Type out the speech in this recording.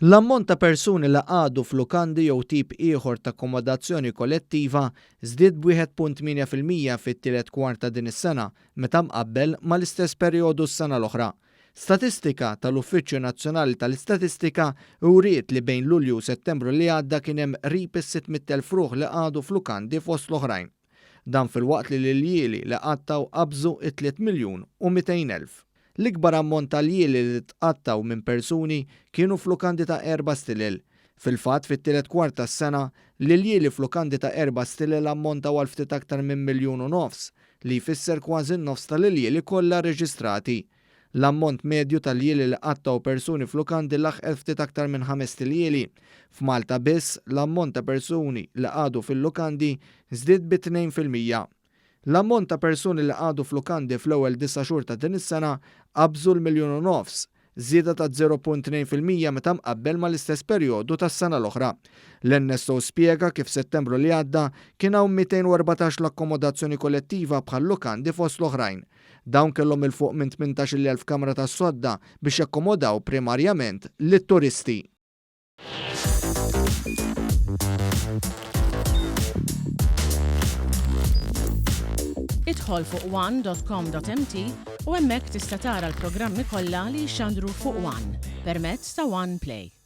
L-ammont ta' persuni li qagħdu f'lukandi jew tip ieħor ta' akkomodazzjoni kollettiva żdied b'1.8% fit-tielet kwart ta' din is-sena meta mqabbel mal-istess perjodu s-sena l-oħra. Statistika tal-Uffiċċju Nazzjonali tal-Istatistika wriet li bejn Lulju u Settembru li għadda kien hemm qrib is-600,000 ruħ li qagħdu f'lukandi fost l-oħrajn. Dan filwaqt li l-iljieli li qattgħu qabżu t-tliet miljun u 200,000. L-ikbar ammont ta' ljieli li tqattgħu minn persuni kienu f'lukandi ta' erba' stilel. Fil-fatt, fit-tielet kwart tas-sena, l-iljieli f'lukandi ta' erba' stilel ammontaw għal ftit aktar minn miljun u nofs, li jfisser kważi n-nofs tal-iljieli kollha rreġistrati. L-ammont medju ta' ljieli li qattgħu persuni f'lukandi laħqet ftit aktar minn ħamest iljieli. F'Malta biss, l-ammont ta' persuni li qagħdu fil-lukandi żdied bi 2%. L-ammont ta' persuni li qagħdu f'lukandi fl-ewwel disa' xhur ta' din is-sena qabżu l-miljun u nofs, żieda ta' 0.2% meta mqabbel mal-istess perjodu tas-sena l-oħra. L-NSO spjega kif Settembru li għadda kien hawn 214 l-akkomodazzjoni kollettiva bħal lukandi fost l-oħrajn. Dawn kellhom 'il fuq minn 18,000 kamra tas-sodda biex jakkomodaw primarjament lit-turisti. Idħol fuq one.com.mt u hemmhekk tista' tara l-programmi kollha li jixxandru fuq One permezz ta' One Play.